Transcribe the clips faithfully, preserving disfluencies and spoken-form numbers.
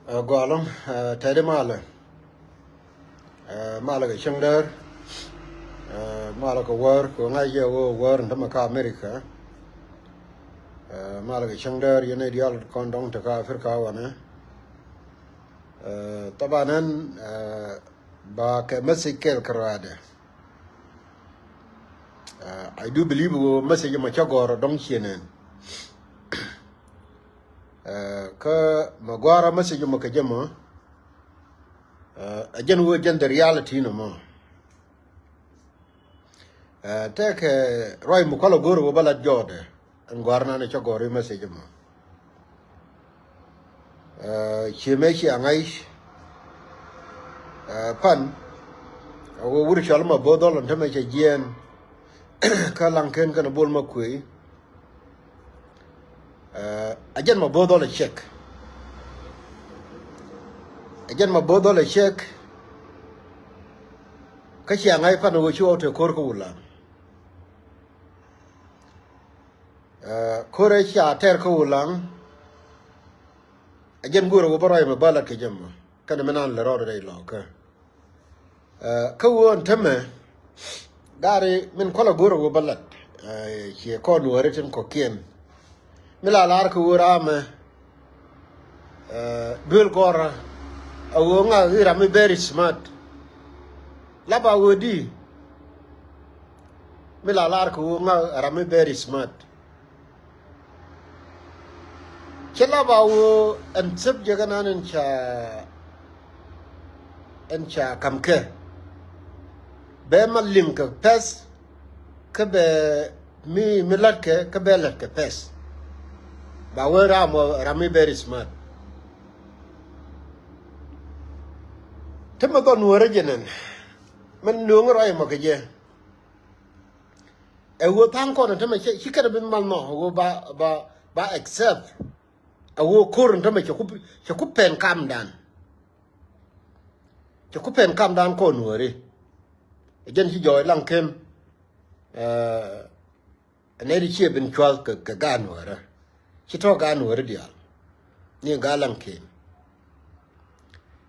Ɛ, gɔalä, ɛ, tɛt i̱ malɛ. Ɛ, malɛ kɛ cäŋ däär. Ɛ, malɛ kɛ wäär kɛ ŋa̱c yɛ wä wäär in tämɛ kä America. Ɛ, malɛ kɛ cäŋ däär yɛn i̱ diaal kɔn dɔ̱ŋ te kä Africa wanɛ. Ɛ, thaban ɛn, ɛ, ba kɛ message kɛl kɛ rɔadɛ. Ɛ, I do believe wä message mɔ cä gɔr dɔ̱ŋ ciɛ nɛn. Ɛ, kä mɛ gua̱a̱ra message mɔ kɛ jɛ mɔ. Ɛ, ɛ jɛn wä jɛn the reality nɔ mɔ. Ɛ, tɛkɛ ruac mi kualɛ go̱o̱r wä bä lat jɔɔdɛ. Ɛn gua̱a̱r nanɛ cä gɔ̱r i̱ message mɔ. Ɛ, cie mɛ cia ŋa̱c. Ɛ, pan. Ɛ, wä wur cɔl mɔ bo̱o̱th dhɔl ɛn tämɛ cɛ jiɛɛn. Kä laŋ ken kɛn bo̱o̱l mɔ kuëë. Ɛ, a jɛn ma bo̱o̱th dhɔl ɛ cɛk. A jɛn ma bo̱o̱th dhɔl ɛ cɛk. Kä cia ŋa̱c pan ɣöö ci ɣɔw te ko̱r kä Wulaŋ. Ɛ, ko̱r ɛ cia tɛr kä Wulaŋ. A jɛn go̱o̱r ɛ wä bä ruac mɛ bä lat kɛ jɛ mɔ kɛn mi naan lɛ rɔɔd rɛy lɔkä. Ɛ, kä ɣöö ɛn tämɛ gari min kualɛ go̱o̱r ɛ wä bä lat. Ɛ, ciɛ kɔn wääri tin kɔ̱kiɛn mi la lar kä ɣöö raamɛ. Ɛ, duel gɔrä a ɣöö ŋa i̱ ram mi very smart. Lap a ɣöö di mi la lar kä ɣöö ŋa ram mi very smart. Ci lap a ɣöö ɛn thep jɛ kɛ nan ɛn ca ɛn ca ka̱m kɛ. Bɛ ma liŋ kɛ pɛth kä bɛ mi mi la̱t kɛ kä bɛ la̱t kɛ pɛth. Ba wee ram wä ram mi very smart. Te mɛ dhɔn wä rɛ jɛ nɛn mɛ nööŋ rɔy mɔ kɛ jɛ. Ɛ ɣöö tha̱a̱ŋ kɔn ɛ tämɛ cɛ ci kɛn ɛ bi mal nɔ ɛ ɣöö ba ba ba accept. Ɛ ɣöö ko̱r ɛ tämɛ cɛ ku cɛ ku pɛn kamdan. Cɛ ku pɛn kamdan kɔn wääri. Ɛ jɛn ci jɔɔc laŋ ken. Ɛ, nɛy ti ciɛ bin cua̱th kɛ kɛ gaat nuäärä. Ci tɔ̱ gaat nuäärä diaal ni ɛ gaat laŋ ken.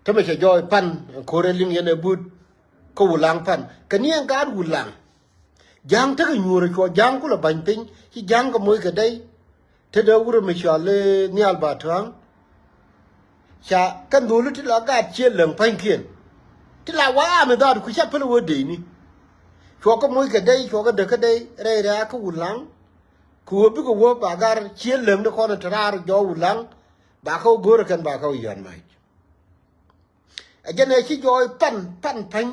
Tämɛ cɛ jɔɔc pan ko̱r ɛ liŋ yɛn ɛ but kä Wulaŋ pan kɛ ni ɛ gaat Wulaŋ. Ja̱a̱ŋ tekɛ nyuurä cuɔ ja̱a̱ŋ kulɛ ba̱ny piny ci ja̱a̱ŋ kɛ moc kɛ dɛy. Te dee wurɛ mi cɔal i̱ nhial ba tua̱a̱ŋ. Ca kɛn dho̱li ti la gaat cië läŋ pa̱nykiɛn. Ti la wa̱a̱ mi dhaat ku ca päl wä dee ni. Cuɔkä moc kɛ dɛy cuɔkä däk kä dɛy rɛy rɛ̈ɛ̈ kä Wulaŋ. Kɛ wä bikɛ wä ba gar cië läŋ ni kɔn te raar jɔɔk Wulaŋ. Ba kä wä go̱rä kɛn ba kä wä yɔ̱a̱n mac. Ɛ jɛn ɛ ci jɔɔc pan pan pa̱ny.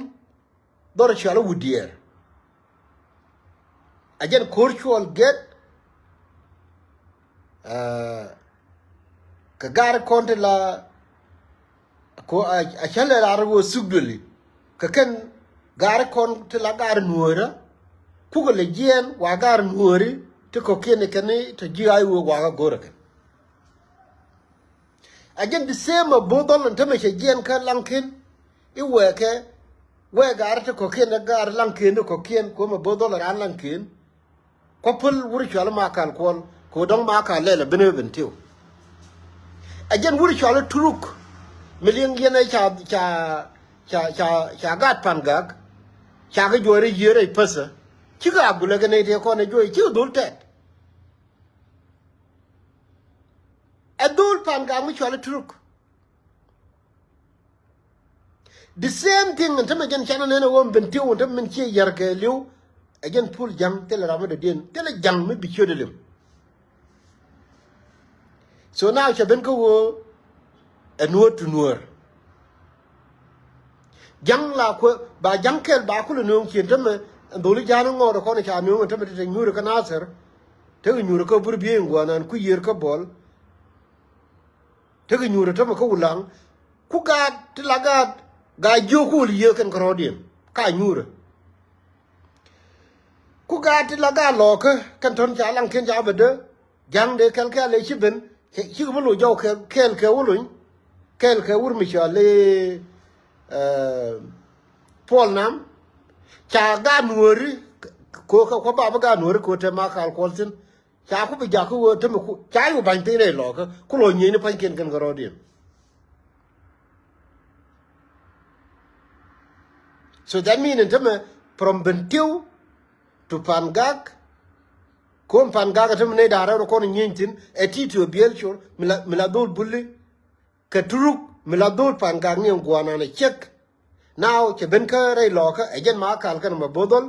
Dhɔr cɔal i̱ Wut Diɛɛr. A jɛn ko̱r cuɔl gɛt. Ɛ, kɛ gar kɔn ti la ko a cä lɛ lar wä thuk duëli kɛ kɛn gar kɔn ti la gar nuɔ̱ɔ̱rä. Kukɛ lɛ jiɛɛn wa gar nuɔ̱ɔ̱ri ti kɔ̱kiɛn kɛn te ji̱ a i̱ wä wakä go̱rä kɛn. A jɛn the same a bo̱o̱th dhɔl ɛn tämɛ cɛ jiɛɛn kä laŋ ken. I̱ wɛɛkɛ wɛɛk gaari ti kɔ̱kiɛn ɛ gaari laŋ ken ti kɔ̱kiɛn kuɔ̱mɛ bo̱o̱th dhɔl ɛ raan laŋ ken. Kuɔ päl wur cɔal i̱ Makal Kuɔl kɛ ɣöö dɔ̱ŋ Makal lɛl ɛ ben ɛ ben tiw. A jɛn wur cɔal i̱ Turuk mi liŋ yɛn ɛ ca ca ca ca ca gaat Pan Gak. Ca kɛ juɔc rɛy yiëë rɛy päthä. Cikɛ a gulɛ kɛ nɛy tëë kɔn ɛ juɔc cikɛ dhol tɛt. Ɛ dhol Pan Gak mi cɔal i̱ Turuk. The same thing ɛn tämɛ jɛn canɛ nɛn ɛ ɣöö min ben tiw ɛn tämɛ min ciɛ yär kɛ li̱w. Ɛ jɛn pul ja̱ŋ thilɛ ram mi dɔ̱diɛn thilɛ ja̱ŋ mi bi ciöt ɛ li̱w. So now cɛ ben kä ɣöö ɛ nuɔ̱ɔ̱r ti nuɔ̱ɔ̱r. Ja̱ŋ la kuɛ ba ja̱ŋ kɛl ba kulɛ nööŋ ci ɛn tämɛ. Ɛn dholi ja̱a̱n ŋɔɔt ɛ kɔn ca nööŋ ɛn tämɛ ti te nyuuri kä Nathir. Tekɛ nyuuri kä bur biey in guanan ku yiër kä bɔl. Tekɛ nyuurä tämɛ kä Wulaŋ. Ku gaat ti la gaat gaa jiök ku wul yiëë kɛn kärɔɔdiɛn ka nyuurä. Ku gaat ti la gaat lɔɔkä kɛn tɔ̱n ca laŋkiɛn ca bɛ dee ja̱ŋ dee kɛl kɛl ëë ci ben. Cikɛ mi loc jɔw kɛɛl kɛ wuluny kɛɛl kɛ wur mi cɔal i̱ Puɔl Nam. Ca gaat nuääri ko̱ kɛ kuɔ bapä gaat nuääri ko̱ te Makal Kuɔl thi̱n. Ca ku bi jakä wee tämɛ ku ca yuk ba̱ny piny rɛy lɔkä ku lɔ nyieyni pa̱nykiɛn kɛn kɛ rɔɔdiɛn. So that mean in tämɛ from Bentiu to Pangak. Kom Pangak a tämɛ ney da̱a̱ rɛw rɔ kɔn nyieny thi̱n ɛ ti ti ɔ biɛl cor mi la, mi la dhol buli. Kɛ turuk mi la dhol Pangak ni ɛn guanan ɛ ciek. Now cɛ ben kä rɛy lɔkä ɛ jɛn ma kal kɛn ma bo̱dhɔl.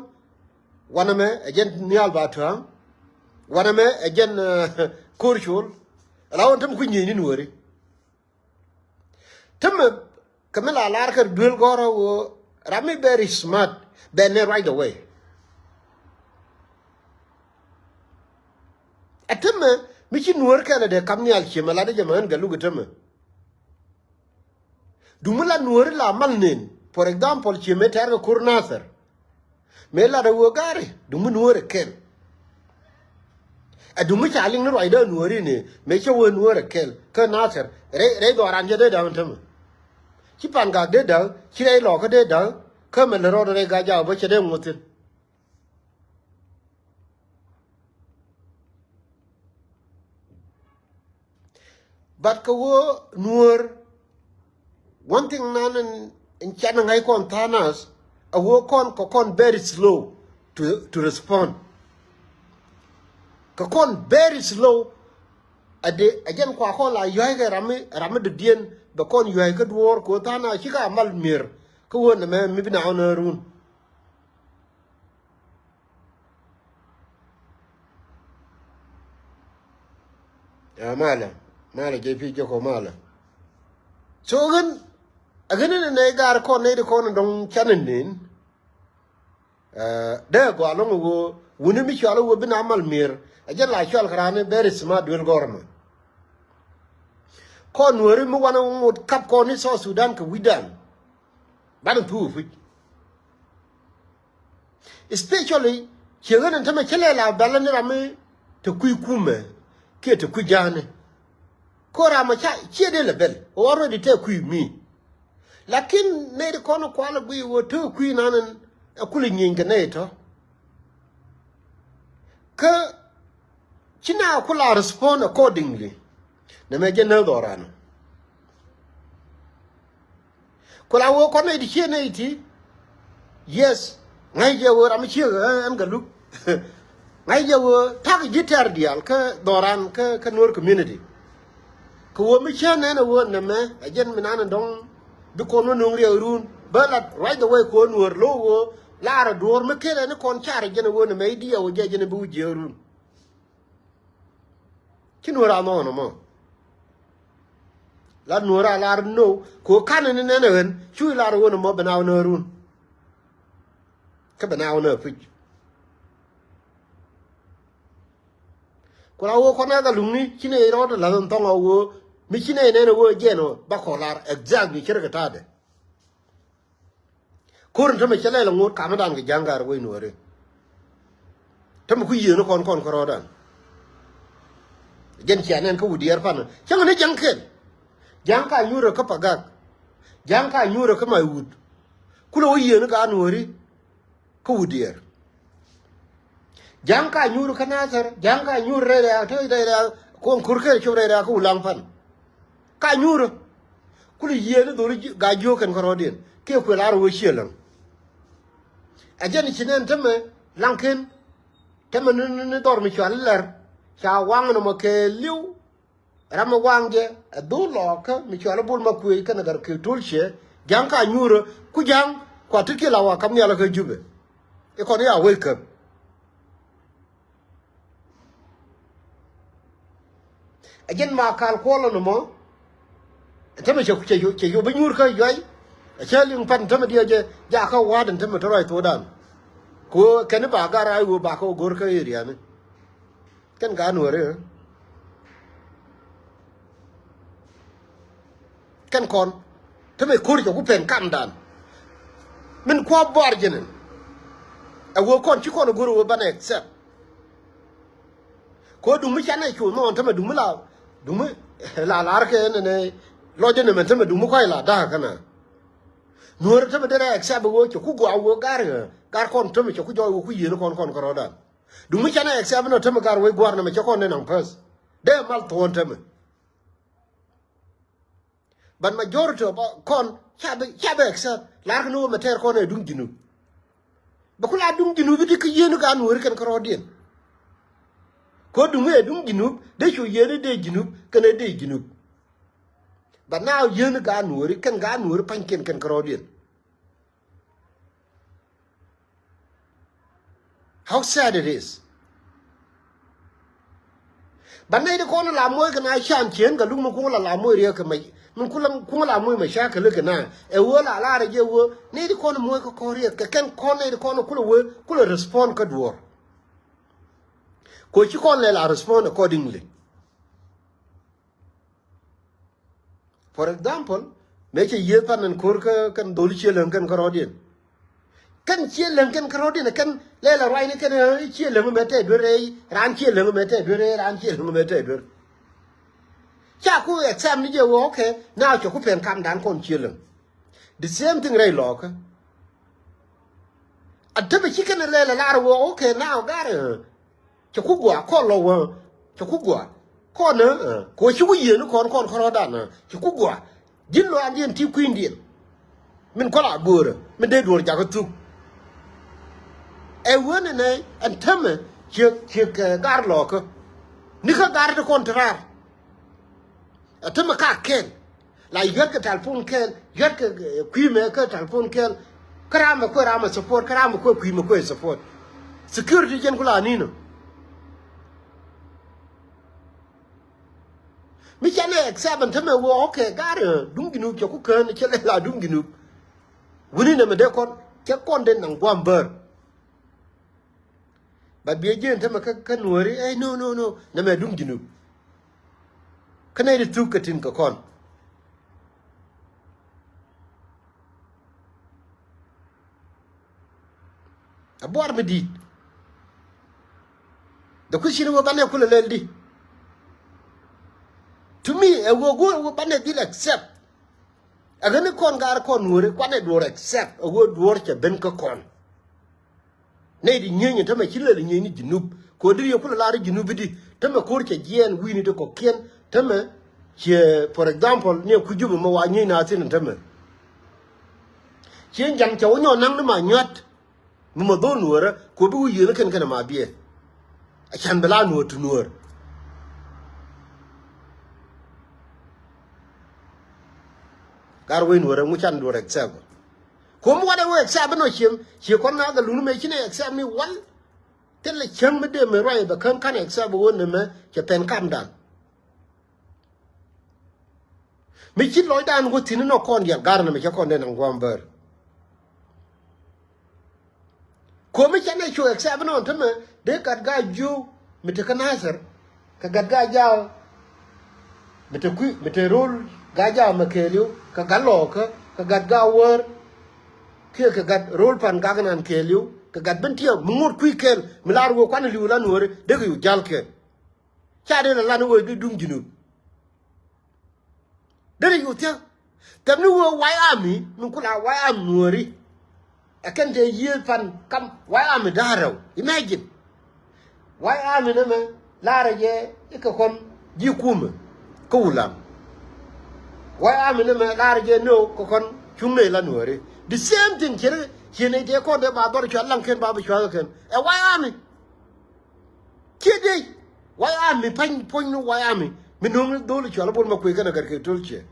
Wanɛ mɛ ɛ jɛn nhial ba tua̱a̱ŋ. Wanɛ mɛ ɛ jɛn, eh, ko̱r col. Ɛ la wän tämɛ ku nyieny ni nuɔri. Tämɛ kɛ mi la lar kɛ duel gɔrɔ wo ram mi very smart bɛ ne right away. Ɛ tämɛ mi ci nuɔr kɛn ɛ dee kam nhial ciemɛ la dee jɛ mɛ ɣän gɛ luk ɛ tämɛ. Duŋ mi la nuɔri la mal nen, for example, ciemɛ tɛr kɛ ko̱r Nathɛr. Mëë lat ɛ wee gari duŋ mi nuɔrɛ kɛl. Ɛ duŋ mi ca liŋ ni ruacdä nuɔri ni mëë cä wee nuɔrɛ kɛl kä Nathɛr rɛy, rɛy dhɔran cɛ dee da̱ŋ tämɛ. Ci Pangak dee da̱ŋ, ci rɛy lɔkä dee da̱ŋ, kä mɛ lɛ rɔɔd rɛy gac jaw bä cɛ dee ŋuɔth thi̱n. But kɛ ɣöö nuɔ̱ɔ̱r, one thing nan in, in can ŋa̱c kɔn tha̱a̱ŋ nath, a ɣöö kɔn kɛ kɔn very slow to, to respond. Kɛ kɔn very slow. A de a jɛn kua kɔn la yua̱c kɛ ram mi, ram mi dɔ̱diɛn bɛ kɔn yua̱c kä duɔ̱ɔ̱r kɛ ɣöö tha̱a̱ŋ nath cikɛ a mal mi̱er kä ɣöö nɛmɛ mi bi na ɣän ɣän run. Ya malɛ, malɛ jɛ pi jɛ kɔ malɛ. So ɣän, a ɣän ni nɛ gar kɔn nɛ di kɔn dɔŋ canɛ nen. Dee gɔa lɔŋ ɣöö wuni mi cual ɣöö bi na mal mi̱er a jɛ la cual kɛ rani very smart duel gɔrmɛ. Kɔn nuɔri mi wanɛ ŋot kap kɔn ni South Sudan kɛ wi̱dan. Banɛ thuu puc. Especially ciɛ ɣän ɛn tämɛ cä lɛ la bɛl ni ram mi te kui̱ kumɛ kiɛ te kui̱ ja̱a̱ni. Ko ram a ca ciɛ dee lɛ bɛl already te kui̱ mi. Lakin nɛy ti kɔn kual a guiy wä te kui̱ nan ɛn a kulɛ nyieeny kɛ nɛy tɔ. Kä ci na ku la respond accordingly. Nɛ mɛ jɛ nɛ dhɔran. Ku la wee kɔn nɛy ti ciɛ nɛy ti. Yes. Ŋa̱c jɛ wee ram mi ciek ɛn kɛ luk. Ŋa̱c jɛ wee tak ji̱ tɛr diaal kä dhɔran kä, kä Nuer community. Kɛ wee mi cä nɛn ɛ wee nɛmɛ ɛ jɛn mi nan ɛ dɔ̱ŋ bi kɔn wä nuŋ riɛk run bä lat right away kɔn Nuer lo̱w wee lar ɛ duɔ̱ɔ̱r mi kel ɛ ni kɔn car ɛ jɛn ɛ wee nɛmɛ i̱ diɛw ɛ jɛ jɛn ɛ bi wi̱c jiɛk run. Ci Nuɔ̱ɔ̱r a nhɔk ɛn ɛmɔ. La Nuɔ̱ɔ̱r a lar no̱o̱ kɛ ɣöö ka̱n ɛn nɛn ɛ ɣän cu i̱ lar ɣöö ɛn ɛmɔ ben a ɣän ɣän run. Kä ben a ɣän ɣän pic. Ku la ɣöö kɔn ɛ kɛ luŋni ci nɛ rɔɔd la̱th ɛn thɔŋ ɛ ɣöö mi ci nɛ nɛn ɛ ɣöö jɛn ɔ ba kɔ lar exactly ce̱tkɛ ta̱a̱dɛ. Ko̱r in tämɛ cä lɛl aŋot kamä dan kɛ ja̱ŋ gar wec Nuɔ̱ɔ̱ri. Tämɛ ku yiëëni kɔn kɔn kärɔɔdan. Jɛn cia nɛn kä wut diɛɛr panä cäŋ ni ja̱ŋ kɛl. Ja̱ŋ ka nyuurä kä Pagak. Ja̱ŋ ka nyuurä kä Maiwut. Kulɛ wä yiëëni gaat Nuɔ̱ɔ̱ri kä wut diɛɛr. Ja̱ŋ ka nyuur kä Nathɛr, ja̱ŋ ka nyuur rɛy rɛ̈ɛ̈k te rɛy rɛ̈ɛ̈k kuɔŋ kur kɛ cop rɛy rɛ̈ɛ̈k kä Wulaŋ pan. Ka nyuur kul yiëë ni dhori ga jiök kɛn kärɔɔdiɛn kiɛ kuël ar wee ciël läŋ. Ɛ jɛn ci nɛn tämɛ laŋken tämɛ ni, ni, ni dhɔr mi cual lɛr ca waŋ nɔmɔ kɛ li̱w. Ram mi waŋ jɛ ɛ dhul lɔɔkä mi cual i̱ Bul Makuëëc kɛnɛ Gɛr Kiir To̱l ciɛ ja̱ŋ ka nyuurä ku ja̱ŋ kua ti kiɛ la wa kam nhial kä Jubɛ. I̱ kɔn i̱ a wec käp. Ɛ jɛn ma kal kuɔlä ni mɔ. Tämɛ cɛ, cɛ, cɛ yop i̱ nyuur kä juay. Ɛ cä liŋ pan tämɛ diɛ jɛ jakä wa̱a̱t in tämɛ te ruac thokdan. Ku kɛn i̱ ba gar a i̱ wee ba kä wä go̱r kä iriani. Kɛn gaat Nuɔ̱ɔ̱ri. Kɛn kɔn te mɛ ko̱r cɛ ku pɛn kamdan. Min kua̱ buar jɛn ɛn ɛ wee kɔn ci kɔn ɛ go̱r ɛ wee banɛ accept. Ko̱ duŋ mi canɛ cu nhɔɔn te mɛ duŋ mi la duŋ mi la lar kɛ ɛn ɛn ɛ lɔc ɛn ɛmɛn te mɛ duŋ mi kua̱c la da̱a̱k kɛn ɛ. Nuɔ̱ɔ̱ri te mɛ derɛ accept ɛ wee cɛ ku gɔaa wee gar ɛ gar kɔn te mɛ cɛ ku jɔɔc wee ku yieen kɔn kɔn kärɔɔdan. Duŋ mi canɛ accept nɔ tämɛ gar wec gua̱r nɛmɛ cɛ kɔn ni naŋ pɛth. Dee mal thuɔ̱ɔ̱n tämɛ. But majority of kɔn ca bi, ca bi accept. Lar kɛ ni wä mɛ tɛɛr kɔn ɛ duŋ Junub. Bɛ ku la duŋ Junub i̱ ti kä yieen i̱ ka nuɔ̱ɔ̱ri kɛn kärɔɔdiɛn. Kä duŋ ɛ duŋ Junub dee cu yieen i̱ dee Junub kɛn ɛ dee Junub. But now yieen i̱ ka nuɔ̱ɔ̱ri kɛn ka nuɔ̱ɔ̱ri pa̱nykiɛn kɛn kärɔɔdiɛn. How sad it is. But nɛy ti kɔn la moc kɛ na can cien kɛ luk mi kuŋ la la moc riek kɛ mɛ, mi kuŋ la, kuŋ la moc mɛ ca kɛ lek kɛ na ɛ wee la la rɛ jɛ wee nɛy ti kɔn moc kɛ kɔn riek kɛ kɛn kɔn nɛy ti kɔn kulɛ wee kulɛ respond kä duɔr. Ko ci kɔn lɛ la respond accordingly. For example, mëë cɛ yiëëth pan ɛn ko̱r kä kɛn dholi ciël läŋ kɛn kärɔɔdiɛn. Kɛn ciël läŋ kɛn kärɔɔdiɛn kɛn lɛl a ruacni kɛn ɛ ciël läŋ mɛ tɛt duer rɛy raan ciël läŋ mɛ tɛt duer rɛy raan ciël läŋ mɛ tɛt duer. Ca ku accept ni jɛ wä, okay, now cɛ ku pɛn kamdan kɔn ciël läŋ. The same thing rɛy lɔɔkä. A te bɛ ci kɛn lɛl a lar wä, okay, now gar ɛ cɛ ku gua kɔn lɔ wä cɛ ku gua kɔn ɛ kɛ wä ci ku yieen kɔn kɔn kɔn rɔɔdan ɛ cɛ ku gua. Ji̱n lɔ an diɛn ti kui̱ndiɛn min kɔn la go̱o̱rä min dee duɔ̱ɔ̱r jakä thuk. Ɛ wen ɛnɛ ɛn tämɛ ciek ciek ɛ gar lɔɔkä. Ni kä gar ti kɔn ti raar. Ɛ tämɛ ka kɛn la yuɛt kɛ telephone kɛl, yuɛt kɛ, eh, kui̱ mɛ kä telephone kɛl. Kä ram mɛ kuɛ ram mɛ support, kä ram mɛ kuɛ kui̱ mɛ kuɛ support. Security jɛn ku la ni̱n ɔ. Mi canɛ accept ɛn tämɛ wä, okay, gar, eh, duŋ Junub cɛ ku kään cɛ lɛ la duŋ Junub. Wuni nɛ mɛ dee kɔn cɛ kɔn dee naŋ guam bär. Ba biɛ jiɛn tämɛ kä, kä nuɔ̱ɔ̱ri, eh, no, no, no, nɛ mɛ duŋ Junub. Kä nɛy ti thuk kɛ tin kɛ kɔn. A buar mi di̱i̱t. The question wä banɛ kulɛ lɛl di. To me, ɛ wä go̱o̱r wä banɛ dhil accept. Ɛ ɣän ni kɔn gar kɔn nuɔ̱ɔ̱ri kuanɛ duɔ̱ɔ̱r accept ɛ wä duɔ̱ɔ̱r cɛ ben kä kɔn. Nɛy ti nyieny in tämɛ ci lɛl nyieny ni Junub. Kɛ ɣöö deri yɛ kulɛ lar i̱ Junub i̱di tämɛ ko̱r cɛ jiɛɛn wi̱i̱ni ti kɔ̱kiɛn tämɛ. Ciɛ, for example, ni ɛ kui̱ Jubɛ mɛ wa nyieny na thi̱n in tämɛ. Ciɛ ja̱ŋ cɛ wä nyɔk naŋ ni ma nyua̱t. Mi mɔ dho̱l nuɔ̱ɔ̱rä kɛ ɣöö bi wi̱i̱ yieen kɛn kɛn ɛ ma biɛ. A can bi la nuɔ̱ɔ̱r ti nuɔ̱ɔ̱r. Gar wec nuɔ̱ɔ̱rä ŋu can duɔ̱ɔ̱r accept. Kuɔ̱m wa̱dɛ wä accept inɔ ciem, ciɛ kɔn na gɛ luni mëë ci nɛ accept mi wal. Thilɛ cäŋ mi dee mi ruac bɛ kän kan accept wä ni mɛ cɛ pɛn kamdan. Mi ci lɔcdan wä thi̱n inɔ kɔn diaal gar ni mɛ cɛ kɔn dee naŋ guam bär. Kuɔ̱m mi cɛ nɛ cu accept inɔ tämɛ dee gat gaa jiöw mi te kä Nathir. Kɛ gat gaa jaw mi te kui̱ mi te ro̱l gaa jaw mɛ kɛɛliw kɛ gat lɔɔkä kɛ gat gaa wäär. Kiɛ kɛ gat ro̱l pan gak nan kɛɛliw kɛ gat ben tiɛw mi ŋot kui̱ kɛɛl mi lar wee kuan li̱w la nuɔ̱ɔ̱ri dee kɛ yu jal kɛɛl. Ca dee la lan wee di duŋ Junub. Dee ri yu thiäk. Thɛm ni wee White Army mi kula White Army nuɔ̱ɔ̱ri. Ɛ kɛn te yiëë pan kam White Army da̱a̱r rɛw. Imagine. White Army ni mɛ laarɛ jɛ ikɛ kɔn ji̱ kumɛ kä Wulam. White Army ni mɛ laarɛ jɛ ni kɛ kɔn cuŋ nɛ la nuɔ̱ɔ̱ri. The same thing ciɛ ciɛ nɛ tëë kɔn dee ba dhɔr cual laŋ ken ba bi cual kɛn. Ɛ White Army. Ciɛ dee White Army pa̱ny puɔ̱ny ni White Army mi no̱o̱ŋ ni dho̱l cual bol ma kuëë kɛn a gat kɛ to̱l ciɛ.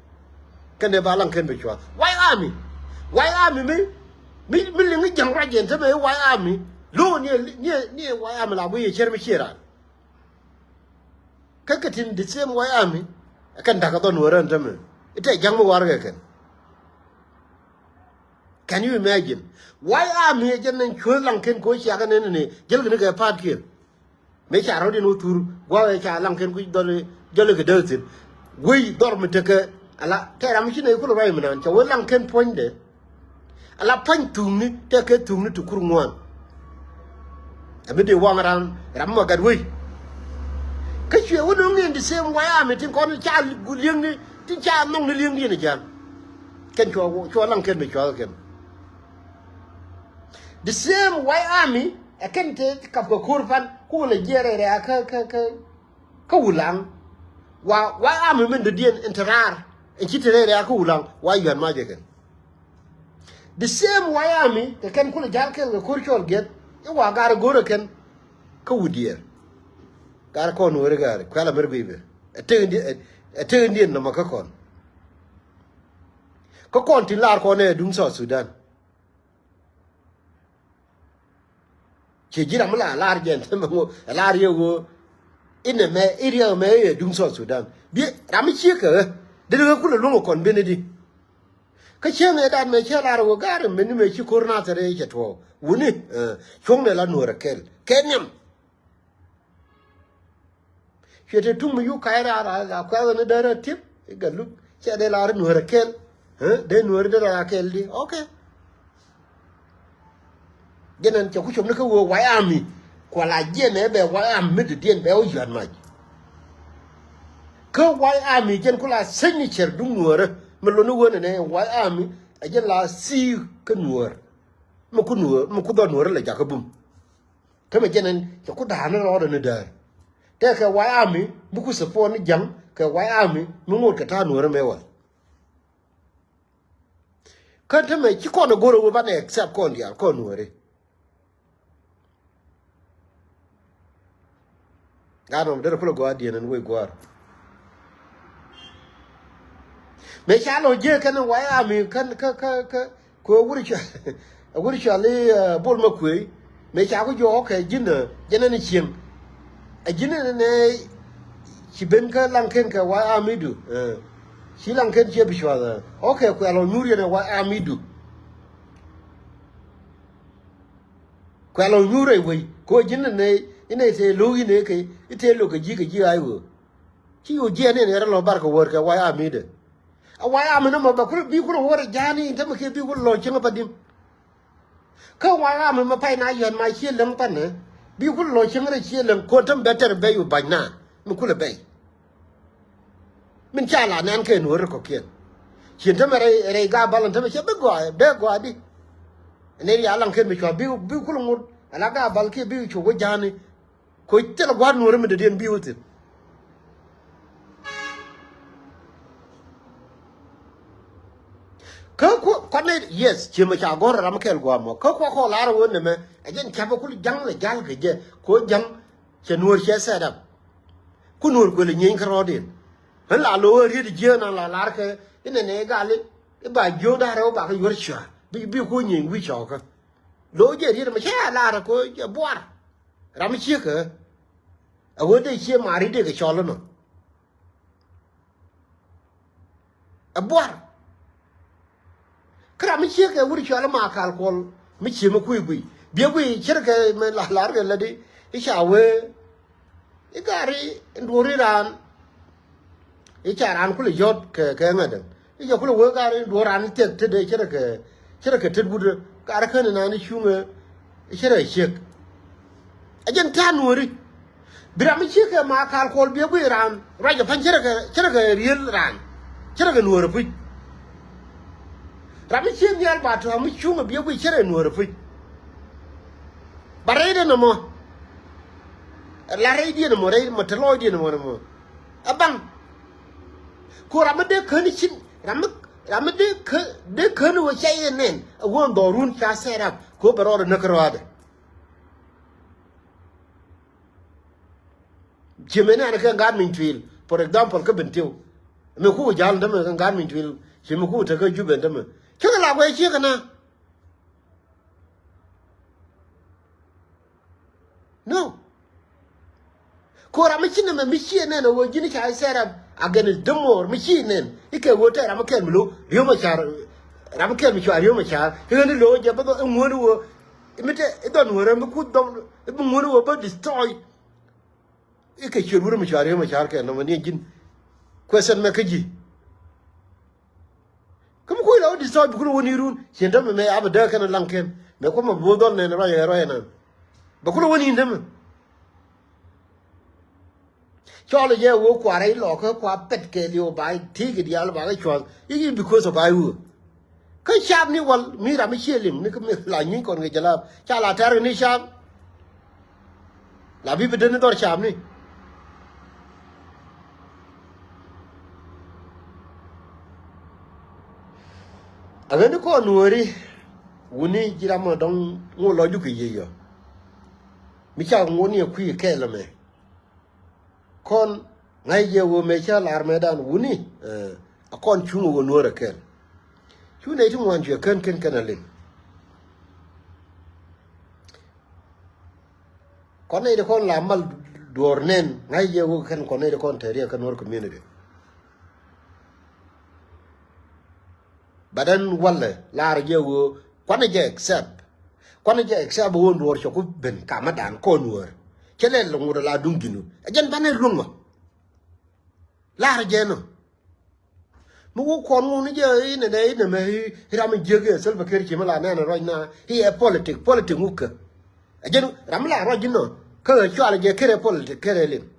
Kɛn dee ba laŋ ken bi cual White Army. White Army mi mi mi liŋ i̱ ja̱ŋ ruac yɛn tämɛ i̱ White Army. Lo̱o̱ ni ɛ ni ɛ ni ɛ White Army la bui yɛ cär mi ciɛ raan. Kä kɛ tin the same White Army. Kɛn da̱k a dhɔn wä rän tämɛ i̱ tɛ ja̱ŋ mi war kɛ kɛn. Can you imagine? White Army ɛ jɛn ni cuäth laŋ ken ko̱ ciak ɛn ɛn ni jäl kɛ ni kɛ pa̱a̱t kiɛn. Mëë ca rɔ̱diɛn wä thur gua̱a̱k ɛ ca laŋ ken kui̱ dhɔl jɔl kɛ däk thi̱n. Wec dhɔr mi tekɛ ala tɛ ram mi ci nɛy kulɛ ruac mi naan cɛ wä laŋ ken puɔ̱nydɛ. Ala pa̱ny thuŋni tɛ kɛ thuŋni ti kur ŋuan. Ɛ mi dee waŋ ram ram mɔ gat wec. Kä cuɛ wä no̱ŋ in the same White Army tin kɔn ca li̱eŋni tin ca nhɔkni li̱eŋdiɛn ɛ ja̱l. Kɛn cuɔ cuɔ laŋ ken mi cuakä kɛn. The same White Army Ɛ kɛn te kap kɛ ko̱r pan ku lɛ jiɛɛr rɛɛ kä kä kä kä Wulaŋ. Wa wa ami min dɔ̱diɛn in te raar in ci te rɛɛ rɛɛ kä Wulaŋ wa yuan mac ɛ kɛn. The same wa ami kɛ kɛn ku lɛ jal kɛn kɛ ko̱r cɔl giɛth i̱ wa gar go̱r ɛ kɛn kä Wudiɛɛr. Gar kɔn weri gar kuɛl amir guiy bɛ ɛ tek in diɛn nɔmɔ kä kɔn. Kä kɔn tin lar kɔn ɛ duŋ South Sudan. Ciɛ ji̱ ram mi la lar jɛn te mɛ ŋo ɛ lar yɛ ɣöö inɛ mɛ area mɛ ɛ duŋ South Sudan. Bi ram mi ciek kɛ ɣä dee ɣä kulɛ luŋ ɛ kɔn ben di. Kä cieŋ ɛ dat mɛ cɛ lar ɣöö gar mɛ ni mɛ ci ko̱r nathɛr ɛ cɛ tuɔɔk wuni. Cuɔ̱ŋnɛ la nuɔ̱ɔ̱r ɛ kɛl kɛ nhiam. Cuɛ te tuŋ mi yuk ka̱c raar a kuɛth ni dee rɛ tiep i̱ Galuk cɛ dee la ri nuɔ̱ɔ̱r ɛ kɛl. Dee nuɔ̱ɔ̱r dee rɛ a kɛl di ok. Jɛn ɛn cɛ ku cop ni kä wee White Army. Kua la jiɛn ɛ bɛ White Army mi dɔ̱diɛn bɛ wä yuat mac. Kä White Army jɛn ku la signature duŋ nuɔ̱ɔ̱rä mi loni wen ɛnɛ White Army. Ɛ jɛn la sii kä nuɔ̱ɔ̱r mi ku nuɔ̱ɔ̱r mi ku dhɔr nuɔ̱ɔ̱rä lɛ jakä bum. Kä mɛ jɛn ɛn cɛ ku da̱a̱n ni rɔɔdɛ ni däär. Tɛkɛ White Army mi ku support ni ja̱ŋ kɛ White Army mi ŋot kɛ ta̱a̱ nuɔ̱ɔ̱rä mɛ wal. Kä te mɛ ci kɔn ɛ go̱r ɛ wee banɛ accept kɔn diaal kɔn nuɔ̱ɔ̱ri. Gat nɔm derɛ kulɛ gɔaa diɛn ɛn wec gua̱a̱r. Mëë ca lɔ jiee kɛn White Army kɛn kä kä kä kɛ wur cua wur cua li bol ma kuëë. Mëë ca ku jɔɔk kɛ ji̱n jɛn ɛn cieŋ. Ɛ ji̱n ɛn nɛ ci ben kä laŋ ken kɛ White Army du. Ci laŋ ken ciɛ bi cuath ɛ ok kɛ kuɛ lɔ nyuur yɛn ɛ White Army du. Kuɛ lɔ nyuur rɛy wei kɛ ɣöö ji̱n inɛ inɛ tëë lo̱k inɛ kɛ itëë lo̱k kɛ ji̱ kɛ ji̱ ay ɣöö. Ci ɣöö jiɛn in ɣɛr lɔ bar kɛ wäär kɛ White Army dɛ. A White Army ni mɔ bɛ kulɛ bi kulɛ wäär ja̱a̱ni in tämɛ kiɛ bi kulɛ lɔ cieŋ pa di̱m. Kä White Army mɛ pay na yɔ̱n ma cië läŋ panɛ bi kulɛ lɔ cieŋ rɛy cië läŋ ko̱n tämɛ bɛ tɛr bɛy wä ba̱ny na mi kulɛ bɛy. Min ca la nɛn kɛ nuɔ̱ɔ̱ri kɔ̱kiɛn. Cin tämɛ rɛy rɛy Gabal ɛn tämɛ cɛ bi gɔaa bɛ gɔaa di. Nɛ ria laŋ ken mi cua bi bi kul ŋut ala Gabal kiɛ bi cu wä ja̱a̱ni. Koc thilɛ gua̱a̱r nuɔ̱ɔ̱ri mi dee diɛn bi wä thi̱n. Kä kuɔ kɔn nɛ yes ciemɛ ca gɔ̱r ram kɛl gua̱a̱r mɔ kä kuɔ kɔ lar wä nɛmɛ. Ɛ jɛn ca̱pä kul ja̱ŋ lɛ ja̱l kɛ jɛ koc ja̱ŋ. Cɛ nuɔ̱ɔ̱r cɛ set up. Ku nuɔ̱ɔ̱r kuël inyieeny kärɔɔdiɛn. Ɣän la lo̱o̱ ɣä riet ijieen an la lar kɛ inɛ nɛ igal i̱ ba jiööŋ da̱rɛ wä ba kä yuɔ̱r cɔa̱ bi bi ku nyieeny wi̱i̱ cɔɔkä. Lo̱o̱ jɛ riet mɛ cä a lar kɛ ɣöö jɛ buar. Ram mi cieekä ɛ ɣöö dee cie maari dee kɛ cɔl inɔ. Ɛ buar. Kä ram mi ciek kɛ wut cɔal ma kal kuɔl mi cie mi kui̱ guiy biɛ guiy ce̱tkɛ mi la lar kɛ lätdi. I̱ ca wee i̱ gari in duɔ̱ɔ̱ri raan. I̱ ca raan kulɛ yɔ̱t kɛ kɛ ŋädäŋ i̱ ca kulɛ wee gari in duɔ̱ɔ̱r raan i̱ thiɛk tetdɛ ce̱tkɛ ce̱tkɛ tet wut gari kän in naan i̱ cuŋɛ. I̱ ce̱tkɛ ciek. Ɛ jɛn ta̱a̱ nuɔ̱ɔ̱ri. Bi ram mi ciek kɛ ma kal kuɔl biɛ guiy raan ruacɛ pa̱ny ce̱tkɛ ce̱tkɛ riel raan. Ce̱tkɛ nuɔ̱ɔ̱rɛ puc. Ram mi ciek nhial ba tɔ̱ mi cuŋ ɛ biɛ guiy ce̱tkɛ nuɔ̱ɔ̱rɛ puc. Ba rɛy dee nɔmɔ. La rɛy diɛ nɔmɔ rɛy mɔ te lɔɔc diɛ nɔmɔ nɔmɔ. Ɛ baŋ. Ko ram mi dee käni cin ram mi ram mi dee kä dee käni wä ca yɛ nɛn ɛ wä dhɔrun ca set up ko bɛ rɔɔdɛ näk rɔɔdɛ. Ci mëë nɛn kɛ gat miny tuil for example kä Bentiu. Mëë ku ja̱l tämɛ kɛ gat miny tuil ci mëë ku te kä Jubɛn tämɛ. Cä kɛ la guɛc ciek kɛ na. No. Ko ram mi ci nɛmɛ mi ciɛ nɛn ɛ ɣöö ji̱n ca set up against them or mi ci nɛn i̱ kɛ ɣöö tɛ ram mi kɛl mi lo̱ riöm a ca̱r. Ram mi kɛl mi cua riöm a ca̱r i̱ ɣän i̱ lo̱ jɛ bä dhɔ i̱ ŋuäni ɣöö i̱ mi tɛ i̱ dhɔn ɣöö rɛm mi ku dhɔm i̱ bi ŋuäni ɣöö bä destroy. I̱ kɛ ciöt wurä mi cua riöm a ca̱r kɛ nɔmɔ ni ji̱n. Question mɛ kä ji̱. Kä mi kuc la wä destroy bi kulɛ wä ni run cien tämɛ mɛ a bɛ dee kɛn laŋ kɛn mɛ kuɔmɛ bi wä dhɔl nɛn ruac ɛ ruac ɛnan. Bɛ kulɛ wä ni in tämɛ. Cɔl jɛ wee kuarɛ ilɔ kä kua pɛt kɛ liw ba ti̱i̱ kɛ diaal ba kɛ cua̱th i̱ because of a wee. Kä cap ni wal mi ram mi cie liŋ ni kä mi la nyuny kɔn kɛ jɛ la ca la tɛr kɛ ni cap. La bi bi deni dhɔr camni. Aɣäni kɔn nuɔ̱ɔ̱ri wuni ji̱ ram ɔ dɔ̱ŋ ŋo̱ lɔcdu kɛ yiëë yɔ. Mi ca ŋo̱ ni ɛ kui̱ kɛɛl ɛmɛ. Kɔn ŋa̱c jɛ ɣöö mëë cä lar mëëdan wuni, eh, a kɔn cuŋ ɣöö nuɔ̱ɔ̱r ɛ kɛl. Cu nɛy ti ŋuan cuɛ kän kän kɛn a liŋ. Kɔn nɛy ti kɔn la mal duɔ̱ɔ̱r nɛn ŋa̱c jɛ ɣöö kɛn kɔn nɛy ti kɔn tɛ̈riɛ kä nuɔ̱ɔ̱r community. But ɛn walɛ lar jɛ ɣöö kuanɛ jɛ accept. Kuanɛ jɛ accept ɣöö duɔ̱ɔ̱r cɔku ben kamädan kɔn wär. Cɛ lɛ lɛ ŋut la duŋ ji̱n ɣöö ɛ jɛn banɛ luŋ ɔ. Lar jɛ nɔ. Mi wä kɔn ŋun ni jɛ inɛ nɛ inɛ mɛ i ram in jiäk iɛ Salva Kiir ci mi la nɛn ruac na iɛ politic, politic ŋukä. Ɛ jɛn ram mi la ruac inɔ kä ɛ cual jɛ kɛrɛ politic kɛrɛ lim.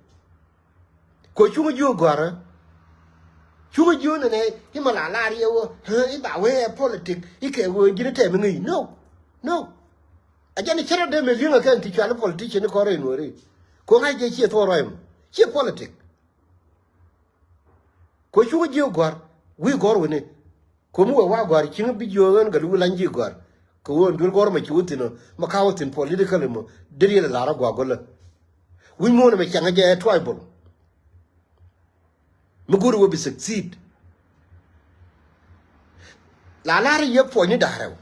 Ko cuŋ jiö gɔrä. Cuŋ jiö nɛ nɛ i ma la lar iɛ wä i ba wee ɛ politic i kɛ wee ji̱n tɛm iŋi̱. No. No. Ɛ jɛn i cärä dee mɛ li̱eŋ ɛ kɛn ti cual i politician i kɔn rɛy nuɔri. Ko ŋa̱c jɛ ciɛ thuɔɔr ruac mɔ ciɛ politic. Ko cuŋ jiö gɔ̱a̱r wi̱i̱ gɔ̱r wi̱ni. Ko mi wee wa gɔ̱a̱r cieŋ bi jiö ɣän gɛ luwi lany ji̱ gɔ̱a̱r. Kɛ ɣöö duel gɔ̱r mɛ ci wä thi̱n ɔ mɛ ka wä thi̱n politically mɔ dee riɛl ɛ la̱r ɛ gɔaa gɔlä. Wi̱c muɔ̱ɔ̱n ɛmɛ ciaŋ ɛ jɛ ɛ tribal. Mi go̱o̱ri wä bi succeed. La la̱r yɛ puɔ̱nyni da̱a̱r rɛw.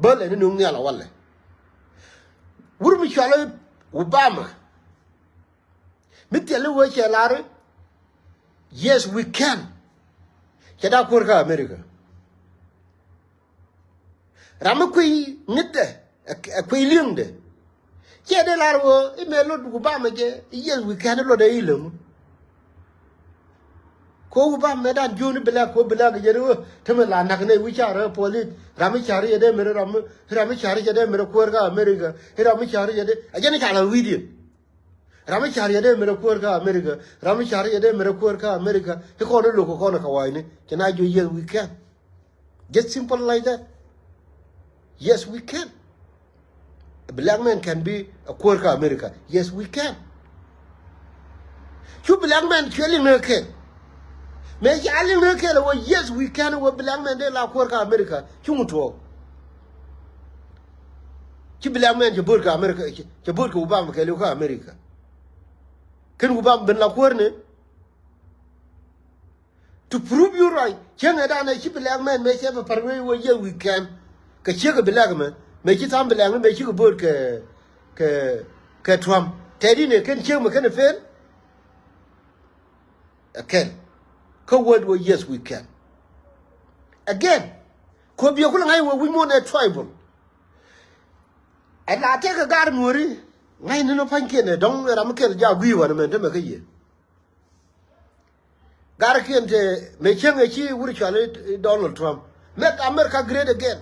Bä lɛ ni nuŋ nhial ɛ walɛ. Wur mi cual ɛ Obama. Mi thil i̱ wee cɛ lar i̱ yes we can. Cɛ dak kuäär kä America. Ram mi kui̱ ŋi̱thdɛ ɛ kui̱ li̱eŋdɛ. Cɛ dee lar wee i̱ mɛ lot Obama jɛ i̱ yes we can i̱ lot ɛ i̱ läm. Ko Obama mɛ dan jiöni bilak ko bilak jɛ ni wee te mɛ la nak nɛ wi̱c ca rɛ police ram mi car yɛ dee mɛ ram mi ram mi car yɛ dee mɛ kuäär kä America i̱ ram mi car yɛ dee ɛ jɛ ni ca la wi̱i̱diɛn. Ram mi car yɛ dee mɛ rɛ kuäär kä America. Ram mi car yɛ dee mɛ rɛ kuäär kä America. I̱ kɔn i̱ lo̱k kɔn ɛ kɛ wa̱a̱cni cɛ na jiö yes we can. Just simple like that. Yes we can. A black man can be a kuäär kä America. Yes we can. Cu black man cuɛ liŋ ni kɛl. Mëë ca liŋ ni kɛl wä yes we can wä black man dee la kuäär kä America. Cuŋ tuɔɔk. Ci black man cɛ bo̱o̱t kɛ America cɛ bo̱o̱t kɛ Obama kɛɛliw kä America. Kɛn Obama ben la kuäär ni. To prove you right cieŋ ɛ danɛ ci black man mëë cɛ bɛ par wee wee yɛ weekend. Kɛ ciek ɛ black mɛ mëë ci tham black mɛ mëë ci kɛ bo̱o̱t kɛ kɛ kɛ Trump. Tɛɛt in ɛ kɛn ciek mɛ kɛn ɛ fail. Ɛ kɛn kä word wee yes we can. Again. Ko biɛ kulɛ ŋa̱c wee wi̱c muɔ̱n ɛ tribal. Ɛ la tɛk ɛ gar nuɔ̱ri ŋa̱c ni nɔ pa̱nykiɛn ɛ dɔ̱ŋ ɛ ram mi kɛl jaak gui̱i̱ wanɛ mɛn te mɛ kä yie. Gar kiɛn te mɛ cieŋ ɛ ci wur cual i̱ Donald Trump. Make America great again.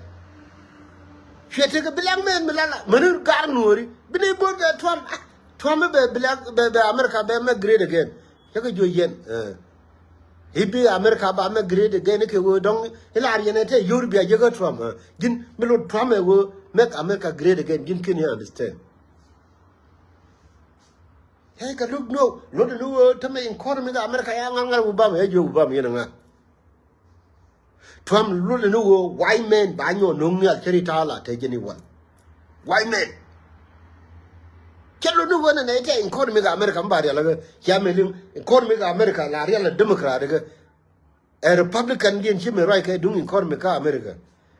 Cuɛ tekɛ black man mi lala mäni gar nuɔ̱ri bi ni bo̱o̱r kɛ Trump. Ah, Trump bɛ black bɛ bɛ America bɛ make great again. Cä kɛ jiö yɛn. I̱ bi America ba make great again i̱ kɛ wee dɔ̱ŋ i̱ lar yɛn ɛ te yio̱r bia jiäkä Trump. Ji̱n mi lot Trump ɛ wee make America great again ji̱n ken i̱ understand. Hey, kɛ look no lot ni wee tämɛ economy kɛ America ya ŋa̱r ŋa̱r Obama ya jiö Obama yɛn ŋa̱r. Trump lot ni wee white man ba nyɔ no̱o̱ŋ nhial cä ri ta̱a̱ la te jɛn i̱ wal. White man. Cä lot ni wee nɛ nɛ te economy kɛ America mi ba rial kɛ cia mɛ liŋ economy kɛ America la rial Democrat kɛ. Ɛ Republican diɛn ci mɛ ruac kɛ duŋ economy kä America.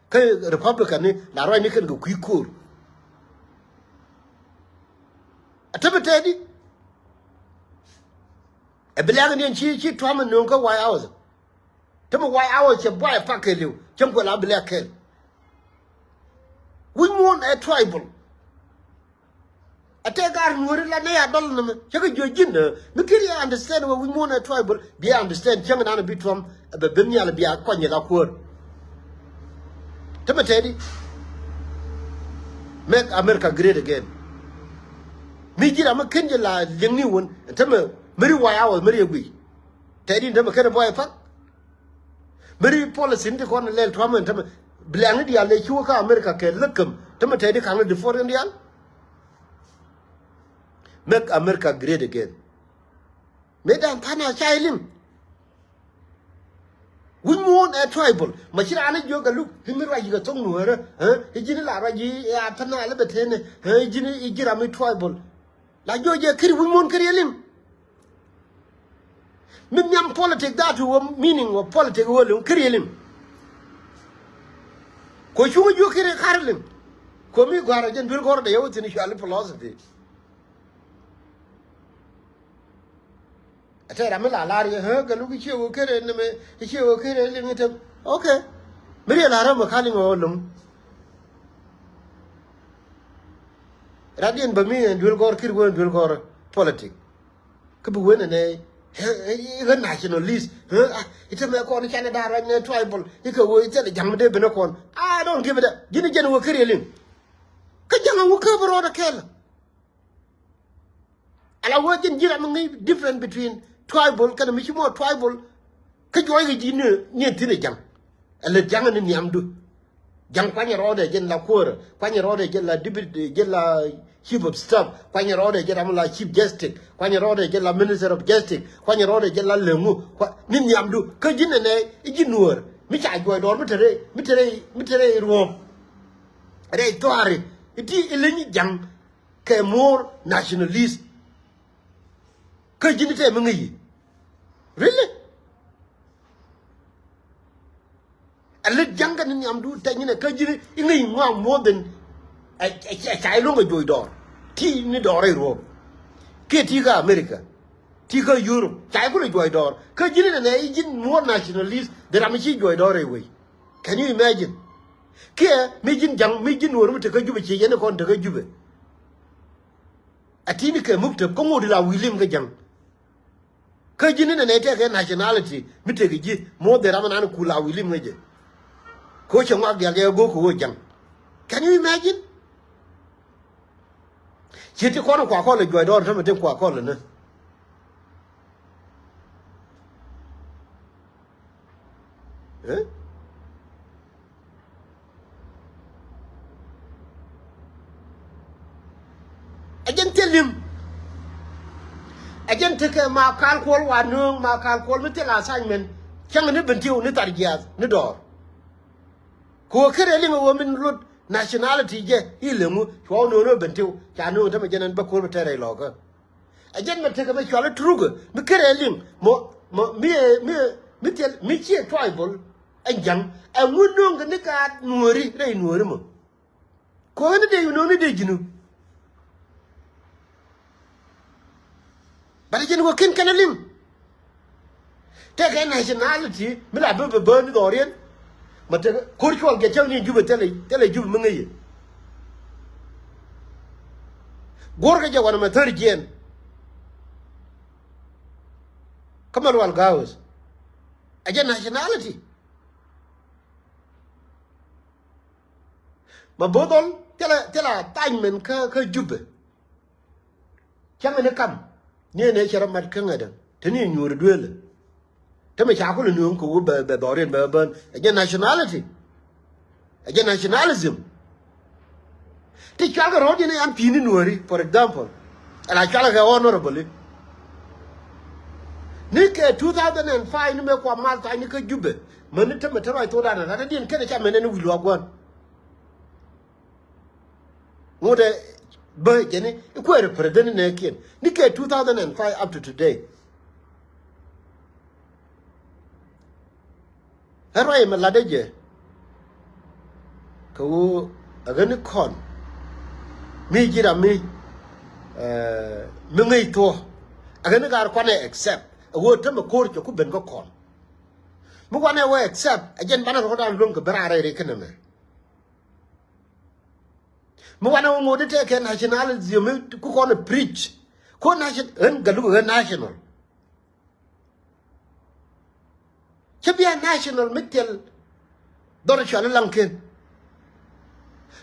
Kä Republican ni la ruac ni kɛn kɛ kui̱ ko̱o̱r. A tämɛ tɛɛdi. Ɛ bi lɛk ni ɛn ci ci Trump ɛ nööŋ kä White House. Tämɛ White House cɛ buay ɛ pak kɛɛliw cäŋ kuɛ la bi lɛk kɛɛl. Wi̱c muɔ̱ɔ̱n ɛ tribal. Ɛ tɛk gar nuɔ̱ri la nɛy a dɔl nɛmɛ cä kɛ jiö ji̱n ɛ mi ki̱n yɛ understand wä wi̱c muɔ̱ɔ̱n ɛ tribal. Bi ɛ understand cäŋ nan ɛ bi Trump ɛ bɛ ben nhial ɛ bi a kɔny ɛ la kuäär. Tämɛ tɛɛdi. Make America great again. Mi ji̱ ram mi ken jɛ la liŋni wun tämɛ mi ri White House mi ri yɛ guiy. Tɛɛdi tämɛ ken ɛ buay ɛ pak. Mi ri policy ni ti kɔn lɛl Trump ɛn tämɛ bi lɛŋni diaal lɛ ci wä kä America kɛ läkäm tämɛ tɛɛdi kaŋni di foreign diaal. Make America great again. Mëë dan tha̱a̱ŋ a ca iliŋ. Wi̱c muɔ̱ɔ̱n ɛ tribal. Ma ci raan ɛ jiök Galuk i̱ mi ruac yikɛ thok nuäärä. I̱ ji̱n i̱ la ruac i̱ a tha̱a̱ŋ a lɛ bɛ tënɛ. I̱ ji̱n i̱ ji̱ ram i̱ tribal. La jiök jɛ kiri wi̱c muɔ̱ɔ̱n kiri iliŋ. Mi nhiam politic that wä meaning wä politic wä liŋ kiri iliŋ. Kɔ cuŋ jiök kiri kar iliŋ. Kɔ mi gua̱a̱r ɛ jɛn duel gɔ̱r dee yɛ wä thi̱n cuali philosophy. Ɛ tɛɛr ami la lar yɛ ɣä Galuk i̱ ciɛ wä kere nɛmɛ i̱ ciɛ wä kere liŋ i̱ tem. Ok. Mi riɛ lar ɣä mɛ ka liŋ ɣä lo̱ŋ. Radiɛn bä mi ɛn duel gɔ̱r kir wä ɛn duel gɔ̱r politic. Kä bi wen ɛnɛ ɣä nationalist ɣä i̱ te mɛ kɔn i̱ canɛ da̱a̱ ruac nɛ tribal i̱ kɛ wä i̱ thilɛ ja̱ŋ mi dee ben ɛ kɔn. I don't give it up. Ji̱n i̱ jɛn wä kir yɛ liŋ. Kä ja̱ŋ ɛ wä kä bi rɔɔdɛ kɛl. Ala wä ji̱n ji̱ ram mi ŋäc different between tribal kɛnɛ mi ci mɔ tribal. Kä juɔc kɛ ji̱ ni ni thi̱n ɛ ja̱ŋ. Ɛ lät ja̱ŋ ni nhiamdu. Ja̱ŋ kuanyɛ rɔɔdɛ jɛn la kuäärä, kuanyɛ rɔɔdɛ jɛn la deputy, jɛn la chief of staff, kuanyɛ rɔɔdɛ jɛn ram la chief justice, kuanyɛ rɔɔdɛ jɛn la minister of justice, kuanyɛ rɔɔdɛ jɛn la leŋu ni nhiamdu. Kä ji̱n ɛnɛ i̱ ji̱ nuäär mi ca juɔc dɔɔr mi te rɛy mi te rɛy mi te rɛy ruɔ̱ɔ̱m. Rɛy thua̱a̱ri i̱ ti i̱ leny i̱ ja̱ŋ kɛ more nationalist. Kä ji̱n i̱ tɛm i̱ ŋäc i̱ really. A lät ja̱ŋ kɛ ni nhiamdu tɛny inɛ kä ji̱n i̱ ŋäc i̱ ŋɔak more than. Ɛ ca i̱ lo̱ŋ kɛ juɔc dɔɔr ti ni dɔɔr rɛy ruɔ̱ɔ̱m. Kiɛ ti kä America ti kä Europe ca i̱ kulɛ juɔc dɔɔr kä ji̱n inɛ nɛ i̱ ji̱n more nationalist than ram i̱ ci juɔc dɔɔr rɛy wec. Can you imagine? Kiɛ mi ji̱n ja̱ŋ mi ji̱n nuɔ̱ɔ̱r mi te kä Jubɛ ci yɛn i̱ kɔn te kä Jubɛ. A ti̱n kɛ muk tep kä ŋot ila wi̱i̱ lim kä ja̱ŋ. Kä ji̱n inɛ nɛ tɛkɛ nationality mi tëk ji̱ moth dee ram inan kul a wi̱i̱ lim ŋäcɛ. Kä cɛ ŋuak diaal jɛ go̱o̱k kɛ ɣöö ja̱ŋ. Can you imagine? Ciɛ ti kɔn kua kɔl ɛ juɔc dɔɔr tämɛ tin kua kɔl ɛ nä. Ɛ jɛn thil lim. Ɛ jɛn tekɛ ma kal kuɔl wa nööŋ ma kal kuɔl mi thil assignment. Cäŋ ni Bentiu ni thar jiaath ni dɔɔr. Kɛ ɣöö ker ɛ liŋ ɛ ɣöö min luɔt nationality jɛ i̱ leŋu cuɔ wä nööŋ ni Bentiu ca nööŋ tämɛ jɛn ɛn bä kuɔl bi tɛr rɛy lɔkä. Ɛ jɛn mɛ tekɛ mɛ cual i̱ Turuk mi kerɛ liŋ mɔ mɔ mi ɛ mi ɛ mi thil mi ciɛ tribal. Ɛ ja̱ŋ ɛ ŋun no̱o̱ŋ kɛ ni ka nuɔ̱ɔ̱ri rɛy nuɔ̱ɔ̱ri mɔ. Kɔn ni dee yu no̱o̱ŋ ni dee ji̱nu. Bat ɛ jɛn wä ken kɛn ɛ liŋ. Tekɛ nationality mi la bä bä bä ni dhɔriɛn. Ma tekɛ ko̱r cuɔl kɛ cäŋ ni Jubɛ thilɛ thilɛ Jubɛ mi ŋäcɛ. Guɔ̱rkɛ jɛ wanɛ mɛ thäri jiɛn. Kä mɛ lual ga̱a̱wäth ɛ jɛ nationality. Ma bo̱o̱th ɔl thilɛ thilɛ assignment kä kä Jubɛ. Cäŋ ni kam ni ɛn ɛ cɛ rɔ mat kä ŋädä te ni nyuur dueelä. Te mi ca kulɛ nööŋ kɛ wä bɛ bɛ dhɔriɛn bɛ bän ɛ jɛ nationality. Ɛ jɛ nationalism. Ti cual kɛ ro̱o̱diɛn yan pi̱i̱ni nuääri for example. Ala cual kɛ honorably. Ni kɛ two thousand and five ni mëë kua mal tha̱a̱ny ni kä Jubɛ mäni te mɛ te ruac thokdan ɛ rat ɛ diɛn kenɛ ca mɛn ɛn wi̱i̱ luaak gua̱n. Ŋot ɛ bä jɛni i̱ kuɛ represent nɛɛkiɛn ni kɛ two thousand and five up to today. Ɛ ruac ɛmɛ latdä jɛ kɛ ɣöö ɛ ɣän i̱ kɔn mi ji̱ ram mi mi ŋäc thuɔ̱k. Ɛ ɣän i̱ gaar kuanɛ accept ɛ ɣöö tämɛ ko̱r cɛ ku ben kä kɔn. Mi wanɛ wä accept ɛ jɛn banɛ rɔ̱dan luäŋ kɛ ben raar rɛy ri kɛnɛ mɛ. Mi wanɛ wä ŋot i̱ tɛkɛ nationalism mi ku kɔn ɛ preach. Ku nation ɣän Galuk ɣän national. Cä bia national mi thil dhɔr cual i̱ Laŋken.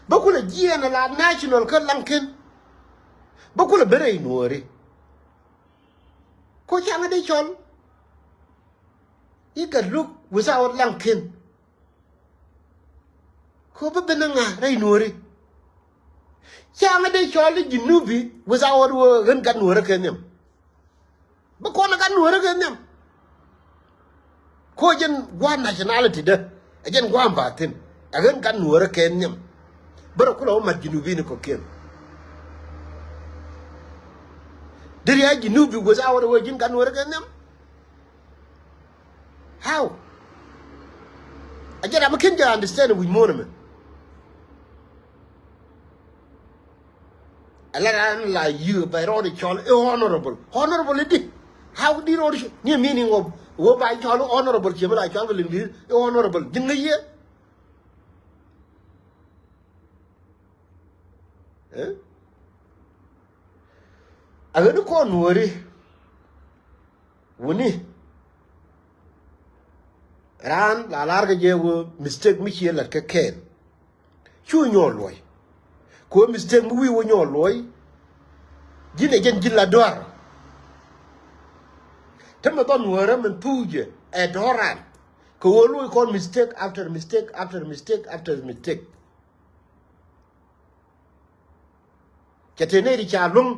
Bä kulɛ jiɛɛn ala national kä Laŋken. Bä kulɛ ben rɛy nuɔɔri. Ku caŋ i̱ dee cɔl i̱ Galuk without Laŋken. Ku bä ben i̱ ŋa rɛy nuɔɔri. Ca ŋä dee cɔl i̱ Jinubi without wä ɣän gat Nuäärä kɛ nhiam. Bä kɔn gat Nuäärä kɛ nhiam. Ko jɛn gua̱a̱th nationality dä, ɛ jɛn gua̱a̱th ba thi̱n. Ɛ ɣän gat Nuäärä kɛ nhiam. Bä rɔ kulɛ wä mat Jinubi ni kɔ̱kiɛn. Deri a Jinubi without wä ji̱n gat Nuäärä kɛ nhiam. How? A jɛ ram mi ken jɛ understand wi̱c muɔ̱ɔ̱n ɛmɛ. Ala ran la yi̱ bɛ rɔɔd cɔl i̱ honorable. Honorable i̱ di? How di rɔɔd i̱ ni meaning of wä ba cɔl honorable ciɛ mi la cɔl kɛ liŋ di i̱ honorable. Ji̱n ŋäc yɛ? Eh? A ɣän i̱ kɔn Nuääri. Wuni. Raan la lar kɛ jɛ wä mistake mi ciɛ lat kɛ kɛɛl. Cu nyɔɔl luɔy. Kɛ wä mistake mi wi̱i̱ wä nyɔɔl luɔy. Ji̱n ɛ jɛn ji̱n la duar. Te mɛ dhɔn Nuäärä min thuuk jɛ ɛ dɔ̱ran. Kɛ wä luɔy kɔn mistake after mistake after mistake after mistake. Cɛ te nɛy ti ca luäŋ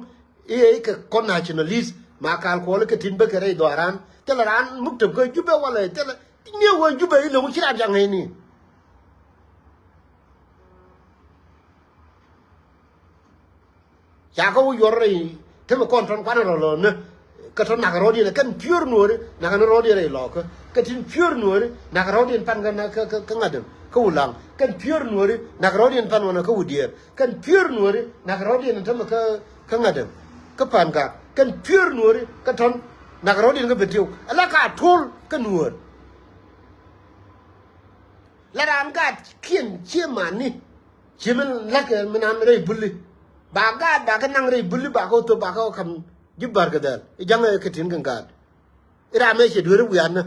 i̱ ɛ ikɛ kɔn nationalist ma kal kuɔl ikɛ tin bäkɛ rɛy dhɔaaran. Thilɛ raan muktab kä Jubɛ walɛ thilɛ ti niɛ wä Jubɛ i̱ lo̱ŋ ci raan ca ŋäcni. Ca kä wä yuɔr rɛy te mi kɔn tɔn kuanɛ rɔ lɔ nä. Kä tɔn nak rɔɔdiɛn kɛn piöör Nuääri nak ni rɔɔdiɛn rɛy lɔkä. Kä tin piöör Nuääri nak rɔɔdiɛn pan kä kä kä ŋa̱t däm kä Wulaŋ. Kɛn piöör Nuääri nak rɔɔdiɛn pan wanɛ kä Wudiɛɛr. Kɛn piöör Nuääri nak rɔɔdiɛn tämɛ kä kä ŋa̱t däm kä Pan Gak. Kɛn piöör Nuääri kä tɔn nak rɔɔdiɛn kä Betiw. Ala ka tuɔl kä Nuäär. La raan gaat kiɛn cie mani. Cie mi la̱t kɛ mi nan rɛy buli. Ba gaat ba kɛ naŋ rɛy buli ba kɛ wä thop ba kɛ wä kam ji̱ Bar kɛ dhɛl i̱ ja̱ŋ ɛ kɛ tin kɛn gaat. I̱ ram ɛ cie dueeri wiatnä.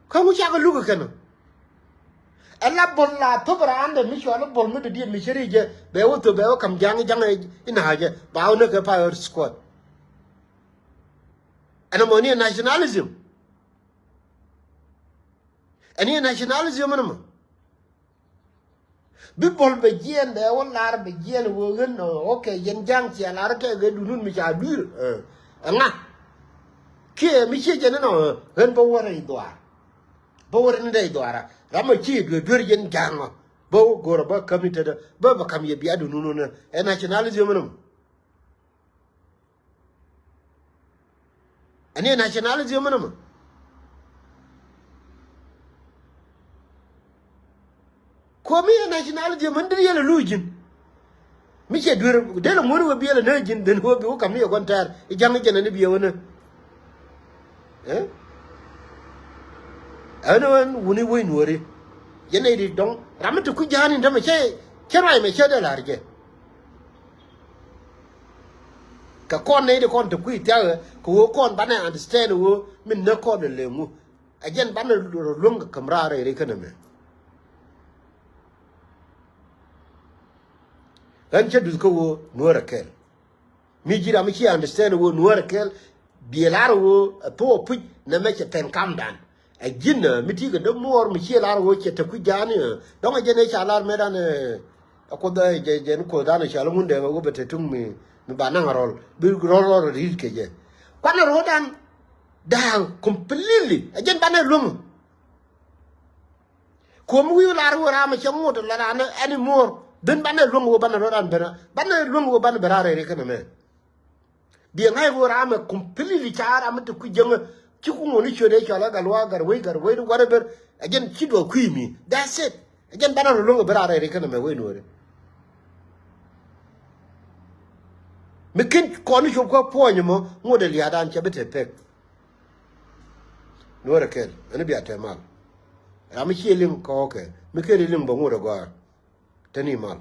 Kä ŋu cakɛ luk ɛ kɛn ɔ. Ɛ la bol la thop raan dɛ mi cɔal i̱ bol mi dɔ̱diɛn mi cɛ ri jɛ bɛ wä thop bɛ wä kam ja̱ŋ i̱ ja̱ŋ i̱ na̱a̱cɛ ba wä näk kɛ pa ɣör squad. Ɛn ɛmɔ ni ɛ nationalism. Ɛn ni ɛ nationalism ɛn ɛmɔ. Bi bol bɛ jiɛn bɛ wä lar bɛ jiɛn wä ɣän ɔ, okay, yɛn ja̱ŋ ciɛ lar tɛ ɣän dunun mi ca dui̱r. Ɛ ŋa kiɛ mi ciɛ jɛn ɛn ɔ ɣän bä wä rɛy dhuaar. Bä wä rɛy ni rɛy dhuaar a ram ɔ ci duer duer yɛn ja̱ŋ ɔ bä wä go̱r ɔ bä käm ni tetdä bä bä kam yɛ bia dunun ɔ nä. Ɛ nationalism ɛn ɔ. Ɛn ni ɛ nationalism ɛn ɔ mɔ. Kuɔmi ɛ nationalism ɛn deri yɛl ɛ luc ji̱n. Mi cɛ duer del ɛ ŋuɔ̱n wee bi yɛl ɛ nä ji̱n dhen wee bi wä kam ni yɛ gua̱n tɛɛr i̱ ja̱ŋ i̱ jɛn ɛn i̱ bi yɛ wä nä. Ɛ ɛn ɛ wuni wec Nuääri. Yɛn nɛy di dɔ̱ŋ ram mi te kui̱ ja̱a̱n in tämɛ cɛ cɛ ruac mɛ cɛ dee la̱r jɛ. Kɛ kɔn nɛy ti kɔn te kui̱ thia̱a̱kɛ kɛ ɣöö kɔn banɛ understand ɣöö min näk kɔn ɛ leŋu. Ɛ jɛn banɛ rɔ luäŋ kɛ käm raar rɛy rɛy känɛ mɛ. Ɣän cä duth kä ɣöö Nuäär ɛ kɛl. Mi ji̱ ram mi ci understand ɣöö Nuäär ɛ kɛl biɛ lar ɣöö ɛ thok ɛ puc nɛ mɛ cɛ pɛn kamdan. Ɛ ji̱n mi ti̱i̱ kɛ dämuɔɔr mi ciɛ lar ɣöö cɛ te kui̱ ja̱a̱ni. Dɔ̱ŋ ɛ jɛn ɛ ca lar mɛtdan ɛ kuoth ɛ jɛ jɛn kuothdan ɛ cɔal i̱ Ŋundɛŋ ɛ ɣöö bɛ te tuŋ mi mi ba naŋ rɔl bi rɔl rɔl ri̱t kɛ jɛ. Kuanɛ ro̱o̱dan da̱a̱ completely ɛ jɛn banɛ luäŋ. Kuɔ̱m wi̱i̱ lar ɣöö ram ɛ cɛ ŋot la ran anymore. Dhin banɛ luäŋ ɣöö banɛ ro̱o̱dan ben banɛ luäŋ ɣöö banɛ ben ran rɛy ri kɛnɛ mɛ. Biɛ ŋa̱c ɣöö ram ɛ completely ca ram ɛ te kui̱ jäŋä. Ci ku ŋuɔ̱ni ciöt ɛ cɔal ɛ gat luaak gat wec gat wec whatever. Ɛ jɛn ci duɔk kui̱ mi. That's it. Ɛ jɛn banɛ rɔ luäŋ ɛ ben rɛy ri kɛnɛ mɛ wec Nuääri. Mi ken kɔn ni cop kä puɔ̱ny ɛmɔ ŋot ɛ lia̱a̱dan cɛ bi te pek. Nuäär ɛ kɛl ɛn bia te mal. Ram mi ciɛ liŋ kɔɔkɛ mi ken ri liŋ bä ŋot ɛ gɔaa. Te ni mal.